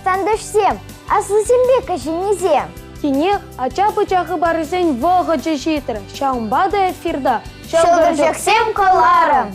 тантӑшсем, аслисемпе кӗҫӗннисем. Тинех ача-пӑча хыпарӗсен вӑхӑчӗ ҫитрӗ. Ҫавӑнпа та эфирта Ҫӑлтӑрчӑксем кӑларӑм.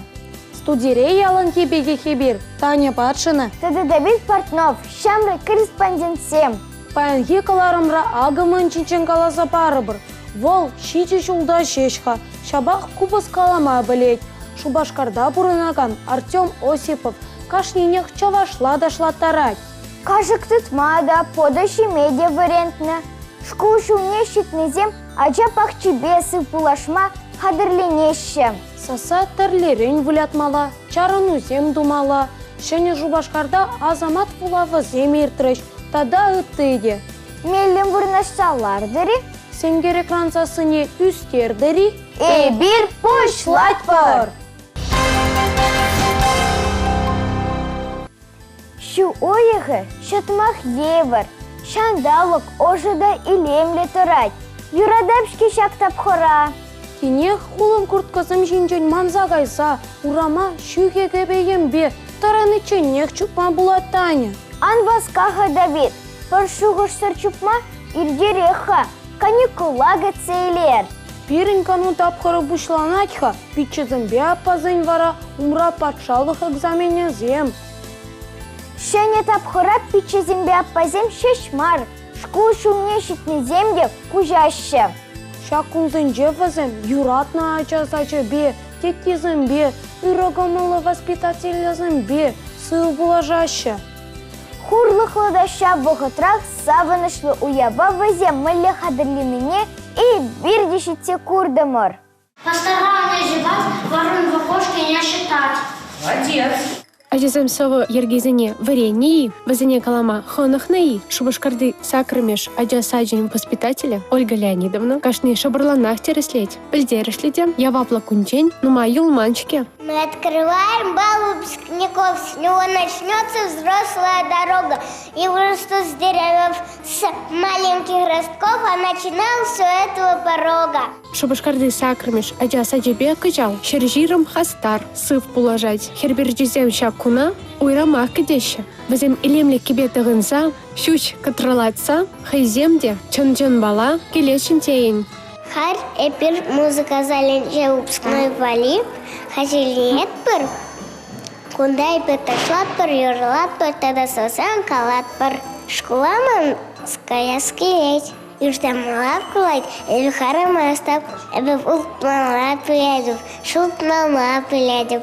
Студире яланхи пекех эпир, Таня Патшина тата Давид Портнов, ҫамрӑк корреспондентсем. Паянхи кӑларӑмра акӑ мӗн ҫинчен каласа парӑпӑр. Вӑл ҫичӗ ҫулта ҫеҫ-ха, ҫапах купӑс калама пӗлет. Шупашкарта пурӑнакан Артем Осипов кашнинех чӑвашла ташлаттарать. Кашӑк тытма та, пӑтӑ ҫиме те вӗрентнӗ. Шкул ҫулне ҫитнисем ача пахчипе сывпуллашма хатӗрленеҫҫӗ. Сасса тӗрлӗрен вылятмалла, чарӑнусем тумалла. Ҫӗнӗ Шупашкарта Асамат вулавӗсем иртрӗҫ тата ытти те. Меллӗн вырнаҫса лартӑр-и? Сенкер экран сассине ӳстертӗр-и? Эпир пуҫлатпӑр! Ҫу уйӑхӗ ҫӑтмах евӗр, ҫанталӑк ӑшӑ та илемлӗ тӑрать. Юратап-ҫке ҫак тапхӑра. Тинех хулӑн курткӑсем ҫинчен манса кайса урама ҫӳхе кӗпе-йӗмпе тӑраничченех чупма пулать Таня. Ан васка-ха, Давид, пӗр шухӑшсӑр чупма иртерех-ха, каникула кӗтсе илер. Пирӗн кану тапхӑрӗ пуҫланать-ха, пиччесемпе аппасен вара умра патшалӑх экзаменӗсем. Ҫӗнӗ тапхӑра пиччесемпе аппасем ҫеҫ мар, шкул ҫулне ҫитнисем те куҫаҫҫӗ. Ҫак кунсенче вӗсем юратнӑ ача сачӗпе, теттисемпе, ырӑ кӑмӑллӑ воспитательсемпе сыв пулӑшаҫҫӗ. Хурлӑхлӑ та ҫав вӑхӑтрах савӑнӑҫлӑ уява вӗсем мӗнле хатӗрленине эпир те ҫитсе куртӑмӑр. Пастора называть ворон в окошке не считать. Молодец! Ачасем сӑвӑ йӗркисене вӗреннӗ-и, вӗсене калама хӑнӑхнӑ-и? Шупашкарти саккӑрмӗш ача сачӗн воспитателӗ Ольга Леонидовна кашни шӑпӑрланах тӗрӗслет. Пӗлтерӗшлӗ те яваплӑ кунччен нумай юлман-ҫке. Мы открываем бал выпускников, с него начнется взрослая дорога. И вырастут с деревьев с маленьких ростков, а начинал все этого порога. Шупашкарти саккӑрмӗш ача сачӗпе кӑҫал 120 хастар сыв пулӑшать. Хӗр пӗрчисем ҫак куна уйрӑмах кӗтеҫҫӗ. Вӗсем илемлӗ кӗпе тӑхӑнса, ҫӳҫ кӑтралатса хӑйсем те чӑн-чӑн бала килесшӗн тейӗн. Халь эпир музыка залӗнче выпускной валли хатӗрленетпӗр. Кунта эпир ташлатпӑр, юрлатпӑр тата сӑвӑсем калатпӑр. Шкула ман каяс килет. Юртамала пулать, эпӗ харамастӑп, эпӗ утмалла пӗлетӗп, шутмалла пӗлетӗп.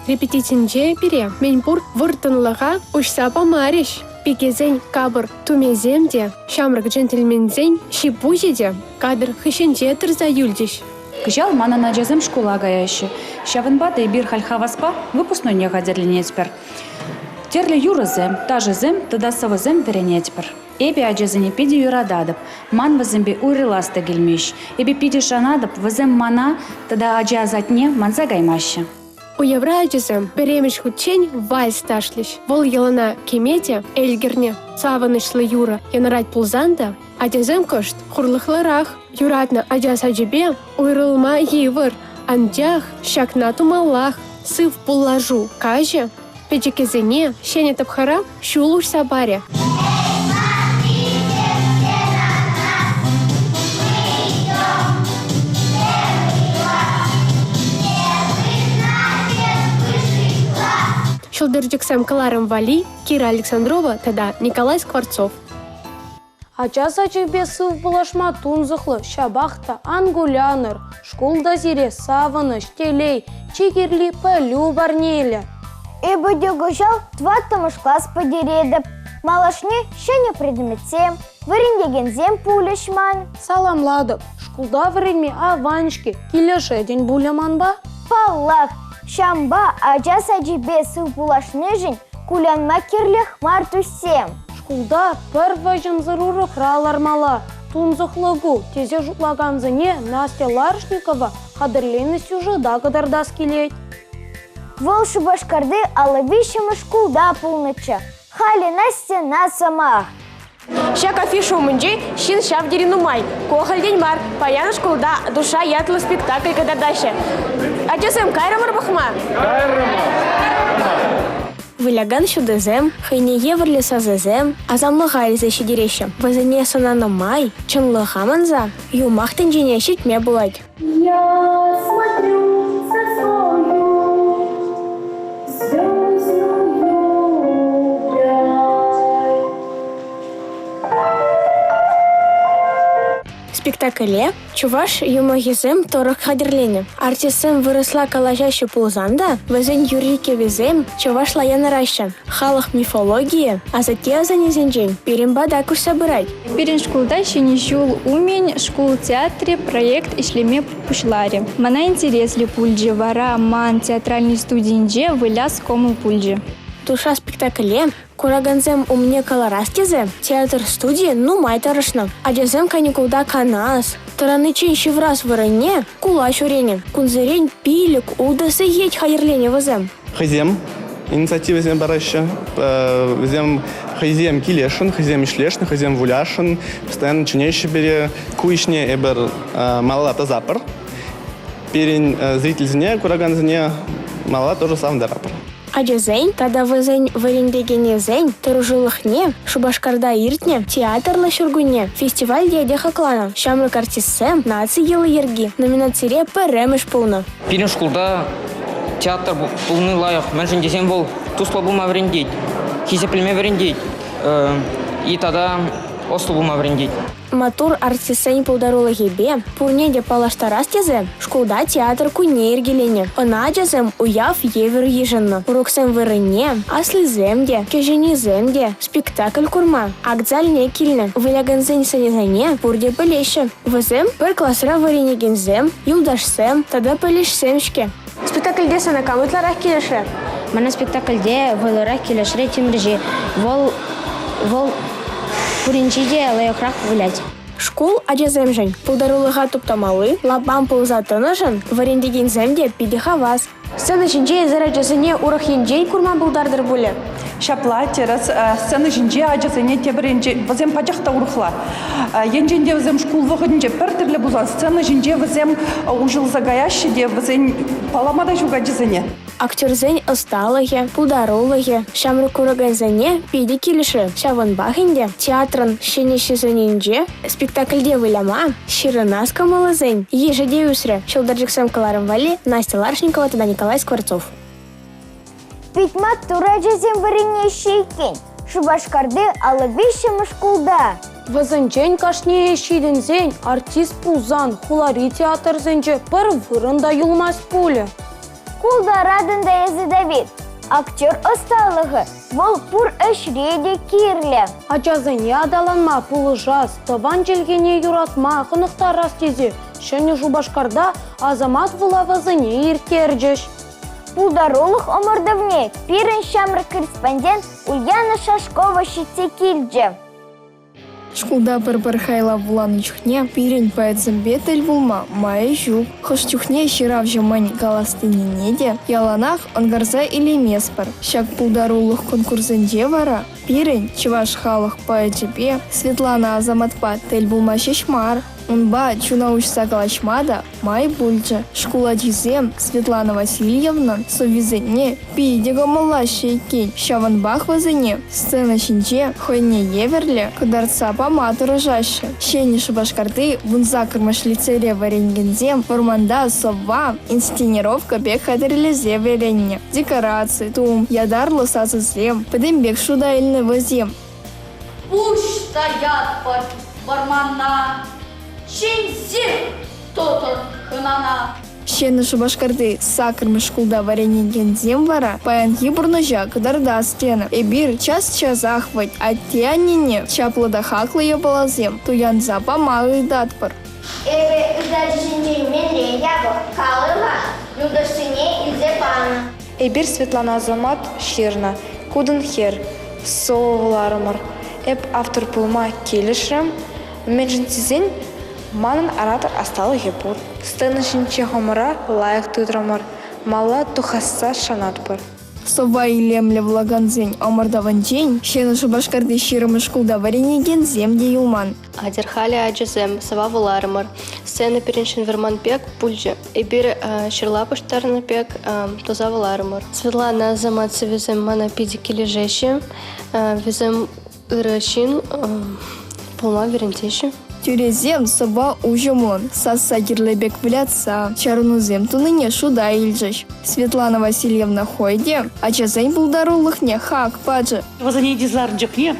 Репетицинче пире мӗнпур вӑрттӑнлӑха уҫса памарӗҫ. Пикесен капӑр тумӗсем те, ҫамрӑк джентльменсен ҫи-пуҫӗ те кадр хыҫӗнче тӑрса юлчӗҫ. Кӑҫал манӑн ачасем шкула каяҫҫӗ. Ҫавӑнпа та эпир халь хаваспа выпускнойне хатӗрленетпӗр. Тӗрлӗ юрӑсем, ташӑсем тата сӑвӑсем вӗренетпӗр. Эпӗ ачасене питӗ юрататӑп. Ман вӗсемпе уйрӑлас та килмест. Эпӗ питӗ шанатӑп, вӗсем мана тата ача садне манса каймаҫҫӗ. Уявра ачасем пӗрремӗш хутчен вальс ташлӗҫ. Вӑл йӑлана кӗме те ӗлкӗрнӗ. Савӑнӑҫлӑ юрӑ янӑрать пулсан та ачасем кӑшт хурлӑхлӑрах. Юратнӑ ача сачӗпе уйрӑлма йывӑр, анчах ҫакна тумаллах. Сыв пуллашу каҫӗ Пӗчӗккисене ҫӗнӗ тапхӑра ҫул уҫса парӗ. Ҫӑлтӑрчӑксем кӑларӑм валли Кира Александрова тата Николай Скворцов. Ача сачӗпе сыв пулӑшма тунсӑхлӑ, ҫапах та ан кулянӑр. Шкулта сире савӑнӑҫ, телей, чи кирли пӗлӳ парнелӗ. Эпӗ те кӑҫал тӑваттӑмӗш класс пӗтеретӗп. Малашне ҫӗнӗ предметсем, вӗрентекенсем пулӗҫ ман. Саламлатӑп, шкулта вӗренме аван-ҫке, килӗшетӗн пулӗ манпа? Паллах, ҫавӑнпа ача сачӗпе сыв пулашнишӗн кулянма кирлех мар туссем. Шкулта пӗр вӗҫӗмсӗр урокра лармалла, тунсӑхлӑ ку, тесе шутлакансене Настя Ларшникова хатӗрленӗ сюжета кӑтартас килет. Вӑл Шупашкарти 53-мӗш шкулта пулнӑччӗ. Халӗ Настьӑна сӑмах. Ҫак афиша умӗнче ҫын ҫав тери нумай. Ку ахальтен мар. Паян шкулта «Душа» ятлӑ спектакль кӑтартаҫҫӗ. Ачасем, кайрӑмӑр пӑхма? Кайрӑмӑр! Вылякан ҫутӑсем, хӑйне евӗрлӗ сасӑсем асамлӑха илсе ҫитереҫҫӗ. Вӗсене сӑнанӑ май чӑнлӑха манса юмах тӗнчине ҫитме пулать. Я смотрю со свою звездную даль. Спектакле чӑваш юмахӗсем тӑрӑх хатӗрленӗ. Артистсем вырӑсла калаҫаҫҫӗ пулсан та вӗсен юрри-кӗввисем чӑвашла янӑраҫҫӗ. Халӑх мифологийӗ асатте-асаннесенчен пирӗн пата куҫса пырать. Пирӗн шкулта Ҫӗнӗ ҫул умӗн шкул театрӗ проект ӗҫлеме пуҫларӗ. Мана интереслӗ пулчӗ вара ман театральнӑй студийӗнче выляс кӑмӑл пулчӗ. Душа спектакле куракансем умне кӑларас тесе театр студийӗ нумай тӑрӑшнӑ. Ачасем каникулта канас, тӑраниччен ҫыврас вырӑнне кула ҫӳренӗ. Кунсерен 5-6 сехет хатӗрленӗ вӗсем. Хӑйсем инициативӑсем параҫҫӗ. Вӗсем хӑйсем килесшӗн, хӑйсем ӗҫлесшӗн, хӑйсем вылясшӑн. Постоянно чӗнеҫҫӗ пире. Ку ӗҫне эпир малалла тӑсатпӑр. Пирӗн зрительсене, куракансене малалла тоже савӑнтаратпӑр. Ачасен тата вӗсен вӗрентекенӗсен тӑрӑшулӑхне Шупашкарта иртнӗ «Театрлӑ ҫуркунне» фестиваль те хакланӑ. Ҫамрӑк артистсем «Наци йӑли-йӗрки» номинацире пӗрремӗш пулнӑ. Пирӗн шкулта театр пулни лайӑх. Мӗншӗн тесен вӑл туслӑ пулма вӗрентет, хисеплеме вӗрентет и тата ӑслӑ пулма вӗрентет. Маттур артистсен пултарулӑхӗпе пурне те паллаштарас тесе шкулта театр кунне йӗркеленӗ. Ӑна ачасем уяв евӗр йышӑннӑ. Уроксем вырӑнне аслисем те, кӗҫӗннисем те спектакль курма акт залне килнӗ. Вылякансен сӑнӗсене пурте пӗлеҫҫӗ. Вӗсем пӗр класра вӗренекенсем, юлташсем тата пӗлӗшсем-ҫке. Спектакльте сана кам ытларах килӗшрӗ? Мана спектакльте вӑйлӑрах килӗшрӗ тимӗрҫи. Вӑл, вӑл пуринче те лайӑхрах вылять. Шкул ачасемшӗн пултарулӑха туптамалли лапам пулса тӑнӑшӑн вӗрентекенсем те питӗ хавас. Сцена ҫинче эсир ачасене урӑх енчен курма пултартӑр пулӗ? Ҫапла, тӗрӗс. Сцена ҫинче ачасене тепӗр енчен, вӗсем пачах та урӑхла. Енчен те вӗсем шкул вӑхӑтӗнче пӗр тӗрлӗ пулсан, сцена ҫинче вӗсем уҫӑлса каяҫҫӗ те вӗсен паллама та ҫук ачасене. Актерсен ӑсталӑхӗ, пултарулӑхӗ ҫамрӑк куракансене питӗ килӗшрӗ. Ҫавӑнпах ӗнтӗ театрӑн ҫӗнӗ сезонӗнче спектакльте выляма ҫырӑнас кӑмӑллисен йышӗ те ӳсрӗ. Ҫӑлтӑрчӑксем кӑларӑм валли Настя Ларшникова тата Николай Скворцов. Пит маттур ачасем вӗренеҫҫӗ иккен Шупашкарти 53-мӗш шкулта. Вӗсенчен кашнийӗ ҫитӗнсен артист пулсан хулари театрсенче пӗр вырӑн та юлмасть пулӗ. Култаратӑн та эсӗ, Давид. Актер ӑсталӑхӗ вӑл пур ӗҫре те кирлӗ. Ачасене аталанма пулӑшас, тӑван чӗлхене юратма хӑнӑхтарас тесе Ҫӗнӗ Шупашкарта Асамат вулавӗсене ирттерчӗҫ. Пултарулӑх ӑмӑртӑвне пирӗн ҫамрӑк корреспондент Ульяна Шашкова ҫитсе килчӗ. Шкулта пӗр-пӗр хайлав вуланӑ чухне пирӗн поэтсемпе тӗл пулма майӗ ҫук. Хӑш чухне ҫыравҫӑ мӗн калас тенине те яланах ӑнкарса илейместпӗр. Ҫак пултарулӑх конкурсӗнче вара пирӗн чӑваш халӑх поэчӗпе Светлана Асаматпа тӗл пулма ҫеҫ мар, унпа чуна уҫса калаҫма та май пулчӗ. Шкул ачисем Светлана Васильевнӑн сӑввисене питӗ кӑмӑллаҫҫӗ иккен. Ҫавӑнпах вӗсене сцена ҫинче хӑйне евӗрлӗ кӑтартса пама тӑрӑшаҫҫӗ. Ҫӗнӗ Шупашкарти 18-мӗш лицейре вӗренекенсем вӑрманта сӑвва инсценировка пек хатӗрлесе вӗреннӗ. Декораци, тум, ятарлӑ сасӑсем пӗтӗмпех шута илнӗ вӗсем. Пуҫ таятпӑр вӑрмана, Чӗнсех тӑтӑр хӑнана. Ҫӗнӗ Шупашкарти саккӑрмӗш шкулта вӗренекенсем вара паянхи пурнӑҫа кӑтартас тенӗ. Эпир час-часах вӗт атте-аннене чаплӑ та хаклӑ япаласем туянса пама ыйтатпӑр. Эпӗ ытарҫинчен мӗнле япӑх калӑр-ха, юлташсене илсе панӑ. Эпир Светлана Асамат ҫырнӑ «Кутӑн хӗр» сӑвӑ вуларӑмӑр. Эп автор пулма килӗшрӗм. Мӗншӗн тесен манӑн оратор ӑсталӑхӗ пур. Сцена ҫинче хамӑра лайӑх тытрӑмӑр, мала тухасса шанатпӑр. Сӑвва илемлӗ вулакансен ӑмӑртӑвӗнчен Ҫӗнӗ Шупашкарти 20 шкулта вӗренекенсем те юлман. Атьӑр халӗ, ачасем, сӑвва вуларӑмӑр. Сцена пирӗншӗн вӑрман пек пулчӗ. Эпир ҫырла пуҫтарнӑ пек туса вуларӑмӑр. Светлана Асамат сӑввисем мана питӗ килӗшеҫҫӗ. Вӗсем ырӑ ҫын пулма вӗрентеҫҫӗ. Тӳресем сӑвва уҫӑмлӑн, сасса кирлӗ пек вылятса чарӑнусем тунине шута илчӗҫ. Светлана Васильевна хӑй те ачасен пултарулӑхне хак пачӗ. Вӗсене ларнӑ чухне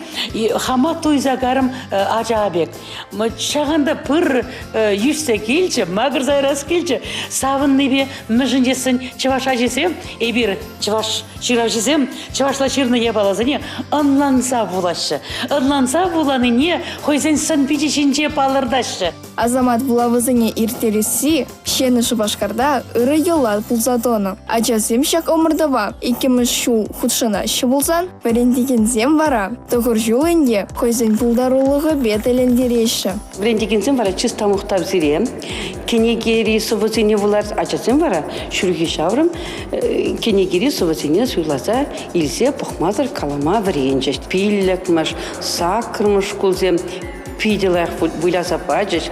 хама туйса карӑм ача пек. Ҫакӑнта пыр йӳҫсе килчӗ, макӑрса ярас килчӗ. Савӑннипе мӗншӗн тесен чӑваш ачисем, эпир чӑваш ҫыравҫисем чӑвашла ҫырнӑ япаласене ӑнланса вулаҫҫӗ. Ӑнланса вуланине хӑйсен сӑн-пичӗ ҫинче палӑртаҫҫӗ. Асамат вулавӗсене ирттересси Ҫӗнӗ Шупашкарта ырӑ йӑла пулса тӑнӑ. Ачасем ҫак ӑмӑртӑва иккӗмӗш ҫул хутшӑнаҫҫӗ пулсан, вӗрентекенсем вара тӑхӑр ҫул ӗнтӗ хӑйсен пултарулӑхӗпе тӗлӗнтереҫҫӗ. Вӗрентекенсем вара чыс та мухтав сире. Кӗнекери сӑвӑсене вулас ачасем вара ҫурхи ҫаврӑм кӗнекери сӑвӑсене суйласа илсе пӑхмасӑр калама вӗренчӗҫ. Пиллӗкмӗш, саккӑрмӗш шкулсем питӗ лайӑх выляса пачӗҫ.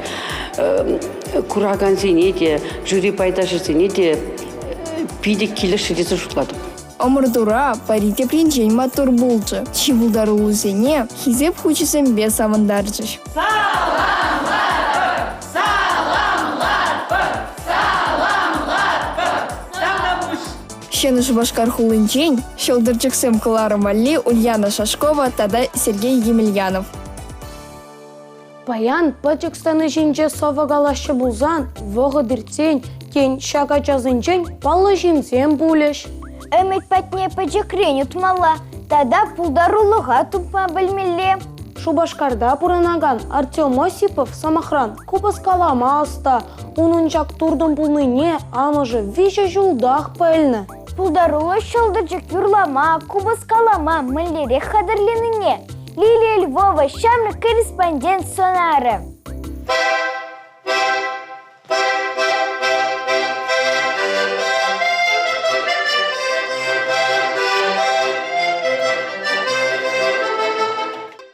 Куракансене те, жюри пайташӗсене те питӗ килӗшрӗ тесе шутлатӑп. Ӑмӑртура пӗри тепринчен маттур пулчӗ. Чи пултаруллисене Хисеп хучӗсемпе савӑнтарчӗҫ. Саламлатпӑр! Саламлатпӑр! Саламлатпӑр! Тавтапуҫ! Ҫӗнӗ Шупашкар хулинчен Ҫӑлтӑрчӑксем кӑларӑм валли Ульяна Шашкова тата Сергей Емельянов. Паян пӗчӗк сцена ҫинче сӑвӑ калаҫҫӗ пулсан, вӑхӑт иртсен, тен, ҫак ачасенчен паллӑ ҫынсем пулӗҫ. Ӗмӗт патне пӗчӗкрен утмалла тата пултарулӑха тупма пӗлмелле. Шупашкарта пурӑнакан Артем Осипов, сӑмахран, купӑс калама ӑста. Унӑн ҫак туртӑм пулнине амӑшӗ виҫӗ ҫултах пӗлнӗ. Пултаруллӑ ҫӑлтӑрчӑк юрлама, купӑс калама мӗнлерех хатӗрленине Лилия Львова ҫамрӑк корреспондент сӑнарӗ.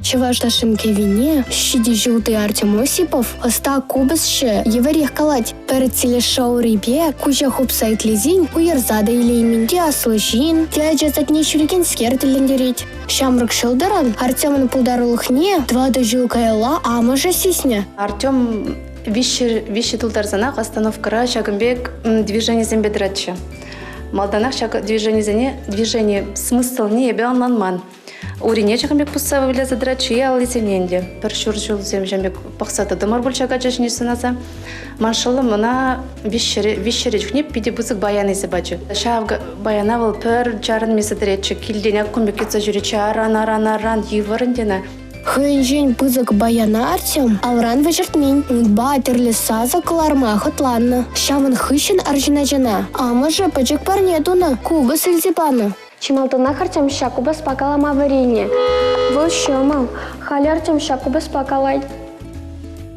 Чӑваш ташшин кӗввине ҫити ҫулти Артем Осипов ӑста купӑсҫӑ евӗрех калать. Пӗр телешоурипе куҫа хупса итлесен уйӑрса та илеймен те аслӑ ҫын, те ача садне ҫӳрекенскер тӗлӗнтерет. Ҫамрӑк ҫӑлтӑрӑн Артемӑн пултарулӑхне тӑватӑ ҫул каялла амӑшӗ сиснӗ. Артем виҫҫӗ тултарсанах остановкӑра ҫакӑн пек движенисемпе тӑратчӗ. Малтанах ҫак движенисене, движени смыслне эпӗ ӑнланман. Урине ҫакӑн пек пусса выляса тӑратчӗ аллисене ӗнтӗ. Пӗр ҫур ҫулсем ҫавӑн пек пӑхса тӑтӑмӑр пуль ҫак ача ҫине сӑнаса. Ман шӑллӑм ӑна виҫҫӗре чухне питӗ пысӑк баян илсе пачӗ. Ҫав баяна вӑл пӗр чарӑнми сӗтӗретчӗ. Килтен ак кун пек йӑтса ҫӳретчӗ. Аран, аран, аран, йывӑр ӗнтӗ ӑна. Хӑйӗнчен пысӑк баяна Артем алран вӗҫертмен, унпа тӗрлӗ сасӑ кӑларма хӑтланнӑ. Ҫавӑн хыҫҫӑн арҫын ачана амӑшӗ пӗчӗк парне тунӑ, купӑс илсе панӑ. Чи малтанах Артем ҫак купӑспа калама вӗреннӗ. Вӑл ҫӑмӑл. Халӗ Артем ҫак купӑспа калать.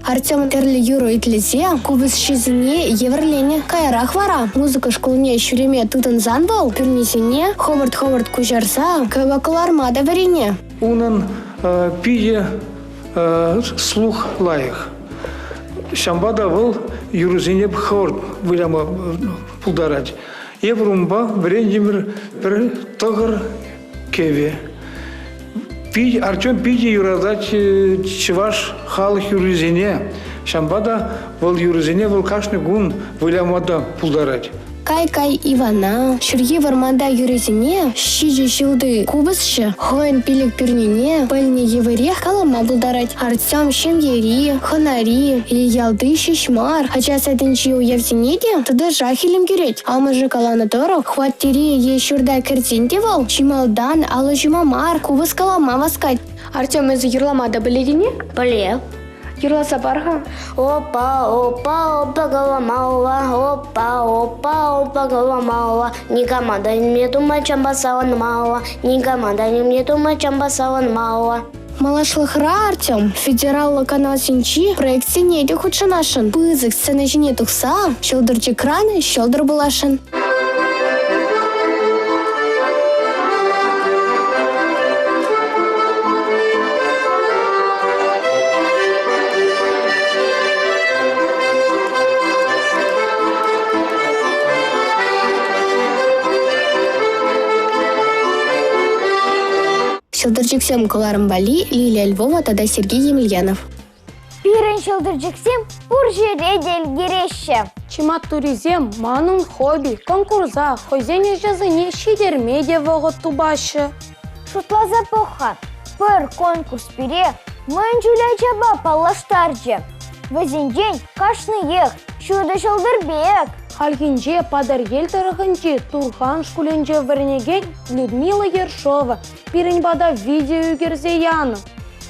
Артем тӗрлӗ юрӑ итлесе купӑсҫӑсене евӗрленӗ. Каярах вара музыка шкулне ҫӳреме тытӑнсан вӑл пӳрнисене хӑвӑрт-хӑвӑрт куҫарса кӗвӗ кӑларма та вӗреннӗ. Унӑн питӗ слух лайӑх. Ҫавӑнпа та вӑл юрӑсене хӑвӑрт выляма пултарать. Эпир унпа вӗрентӗмӗр пӗр тӑхӑр кӗвӗ. Артем питӗ юратать чӑваш халӑх юррисене. Ҫавӑнпа та вӑл юрӑсене вӑл кашни кун выляма та пултарать. Кай-кай Ивана, ҫурхи вӑрманта юрӑсене ҫичӗ ҫулти купӑсҫӑ хӑйӗн пилӗк пӳрнине пӗлнӗ евӗрех калама пултарать. Артем ҫемьери, хӑнари е ялти ҫеҫ мар, ача садӗнчи уявсене те тӑтӑшах илем кӳрет. Амӑшӗ каланӑ тӑрӑх, хваттере е ҫурта кӗрсен те вӑл чи малтан алӑ ҫума мар, купӑс калама васкать. Артем, эсӗ юрлама та пӗлетӗн-и? Пӗле. Юрласа пар-ха. Опа, опа, опа, голомаула, опа, опа, опа, голомаула. Никама да не думай, чем басаланмаула, никама да не думай, чем басаланмаула. Малашлӑхра Артем федераллӑ каналсенчи проектсене те хутшӑнасшӑн. Пысӑк сцена ҫине тухса ҫӑлтӑрчӑкран ҫӑлтӑр пуласшӑн. Ҫӑлтӑрчӑксем кӑларӑм валли Лилия Львова тата Сергей Емельянов. Пирӗн ҫӑлтӑрчӑксем пур ҫӗре те ӗлкӗреҫҫӗ. Чи маттурисем манӑн хобби конкурса хӑйсен ӗҫӗсене ҫитерме те вӑхӑт тупаҫҫӗ. Шутласа пӑх-ха, пӗр конкурс пире мӗн чуль ачапа паллаштарчӗ. Вӗсенчен кашниех ҫутӑ ҫӑлтӑр пек. Хальхинче Патӑрьел тӑрӑхӗнчи Турхан шкулӗнче вӗренекен Людмила Ершова пирӗн пата видео ӳкерсе янӑ.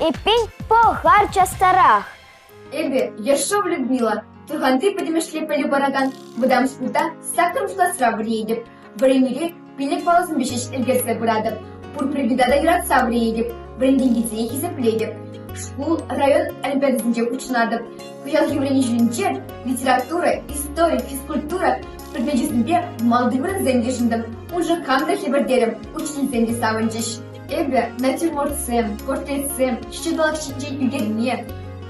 Эппин, пӑхар частарах. Эпӗ, Ершов Людмила, Турханти пӗтӗмӗшле пӗлӳ паракан вӑтам шкулта саккӑрмӗш класра вӗренетӗп. Вӗренӳре пилӗк паллӑсемпе ҫеҫ ӗлкӗрсе пыратӑп. Пур предмета та юратса вӗренетӗп, вӗрентекенсене хисеплетӗп. Шкул, район олимпиадисенче хутшӑнатӑп. Кӑҫалхи вӗренӳ ҫулӗнче литература, истори, физкультура предмечӗсемпе малти вырӑнсем йышӑнтӑм. Уншӑн хам та хӗпӗртерӗм, учительсем те савӑнчӗҫ. Эпӗ натюрмортсем, портретсем, ҫутҫанталӑк ҫинчен ӳкерме,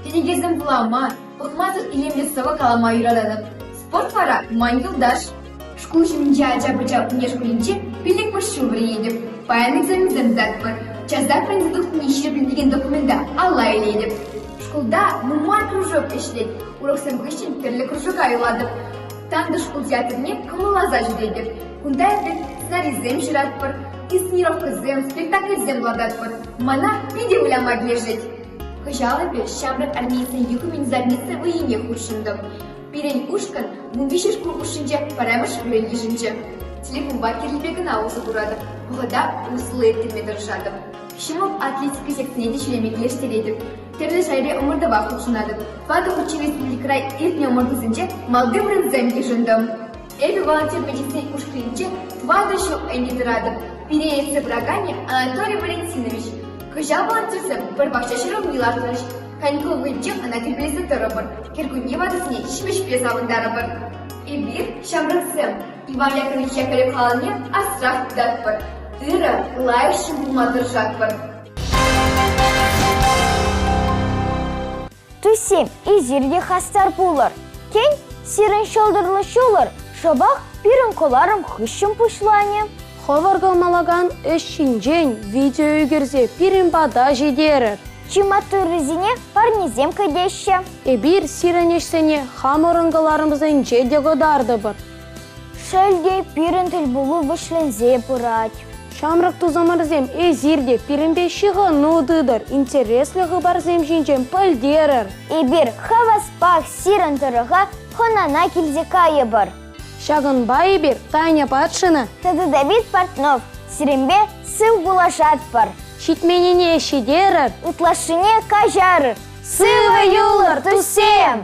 кӗнекесем вулама, пӑхмасӑр илемлӗ сӑвӑ калама юрататӑп. Спорт вара ман юлташ. Шкул ҫумӗнчи ача-пӑча ӳнер шкулӗнче пиллӗкмӗш ҫул вӗренетӗп. Паян экзаменсем тытатпӑр. Часах вӗренсе тухнине ҫирӗплетекен документа алла илетӗп. Шкулта нумай кружок ӗҫлет. Уроксем хыҫҫӑн тӗрлӗ кружока юлатӑп. Тантӑш шкул театрне кӑмӑлласа ҫӳретӗп. Кунта эпир сценарисем ҫыратпӑр, инсценировкӑсем, спектакльсем лартатпӑр. Мана питӗ выляма килӗшет. Кӑҫал эпӗ ҫамрӑк армеецсен юхӑмӗн зарница вӑййине хутшӑнтӑм. Пирӗн ушкӑн 13 шкул хушшинче пӗрремӗш вырӑн йышӑнчӗ. Телефонпа кирлипе кӑна усӑ куратӑп, вӑхӑта усӑллӑ ирттерме тӑрӑшатӑп. Ҫӑмӑл атлетика секцине те ҫӳреме килӗштеретӗп. Тӗрлӗ шайри ӑмӑртӑва хутшӑнатӑп. Тӑватӑ хутчен республикӑра иртнӗ ӑмӑртусенче малти вырӑнсем йышӑнтӑм. Эпӗ волонтер медицин ушкӑнӗнче тӑватӑ ҫул ӗнтӗ тӑратӑп. Пире ертсе пыраканӗ Анатолий Валентинович. Кӑҫал волонтерсем пӗр пахча ҫӗрулми лартрӗҫ. Каникул вӑхӑтӗнче ӑна тирпейлесе тӑрӑпӑр, кӗркунне ватӑсене ҫимӗҫпе савӑнтарӑпӑр. Эпир, ҫамрӑксем, Иван Яковлевич Яковлев халалне асрах тытатпӑр, ырӑ, лайӑх ҫын пулма тӑрӑшатпӑр. Туссем, эсир те хастар пулӑр. Тен, сирӗн ҫӑлтӑрлӑ ҫулӑр шӑпах пирӗн кӑларӑм хыҫҫӑн пуҫланӗ. Хӑвӑр кӑмӑллакан ӗҫ ҫинчен видео ӳкерсе пирӗн пата ҫитерӗр. Чи маттуррисене парнесем кӗтеҫҫӗ. Эпир сирӗн ӗҫсене хамӑрӑн кӑларӑмсенче те кӑтартӑпӑр. Шел те, пирӗн тӗлпулу вӗҫленсе пырать. Ҫамрӑк тусӑмӑрсем, эсир те пирӗнпе ҫыхӑну тытӑр, интереслӗ хыпарсем ҫинчен пӗлтерӗр. Эпир хаваспах сирӗн тӑрӑха хӑнана килсе кайӑпӑр. Ҫакӑнпа эпир Таня Патшина тата Давид Портнов сирӗнпе сыв пулашатпӑр. Ҫитменнине ҫитерӗр, ытлашшине каҫарӑр. Сывӑ юлӑр, туссем!